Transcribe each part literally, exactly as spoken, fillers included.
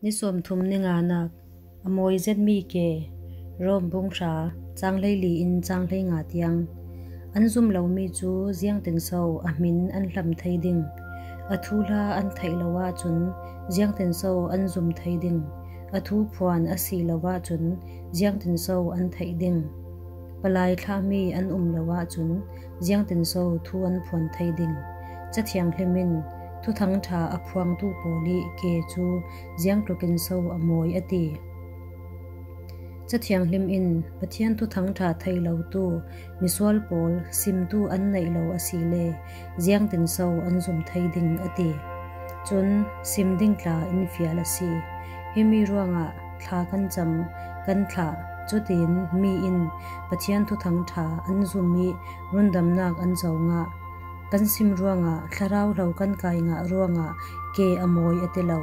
Ni sawmthum ni nganak a mawi zetmi ke. Rom bung hra, chang hleili in chang hleinga tiang. An zum lomi cu ziangtinso a hmin an hlam thei ding? A thuhla an theih lo ahcun ziangtinso an zum thei ding? A thu phuan a si lo ahcun ziangtinso an theih ding? Palai thlahmi an um lo ahcun ziangtinso thu an phuan thei ding? Cathiang hlim in Thuthang ṭha a phuangtu pawl i ke cu ziangtlukin so a mawi a ti. Cathiang hlim in Pathian Thuthang ṭha thei lotu misual pawl simtu an neih lo asile ziangtinso an zum thei ding a ti. Cun sim ding tla in fial a si. Himi ruangah thla kan cam, kan thlah. Cutin mi in Pathian Thuthang ṭha an zum i rundamnak an co ngah. Kan sim ruangah thlarau hlo kan kai ngah ruangah ke a mawi a ti lo.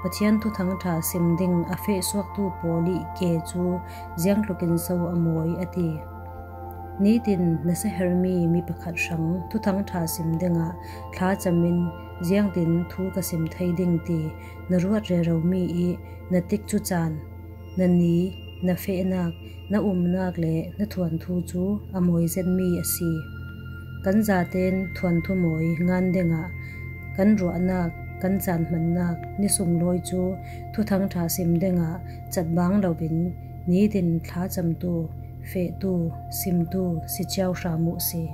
Pathian Thuthang ṭha sim ding a fehsuaktu pawl i ke cu ziangtlukin so a mawi a ti. Nitin na sahermi mi pakhat hrang Thuthang ṭha sim dingah thlacam in ziangtin thu ka sim thei ding ti na ruat reromi i na tikcu caan, na ni, na fehnak, na umnak le na thuanthu cu a mawi zetmi a si. Kan zaten thuanthu mawi ngan dingah kan ruahnak, kan caan hmannak ni sunglawi cu Thuthang ṭha sim dingah catbang loin nitin thlacamtu, fehtu, simtu si cio hram uh si.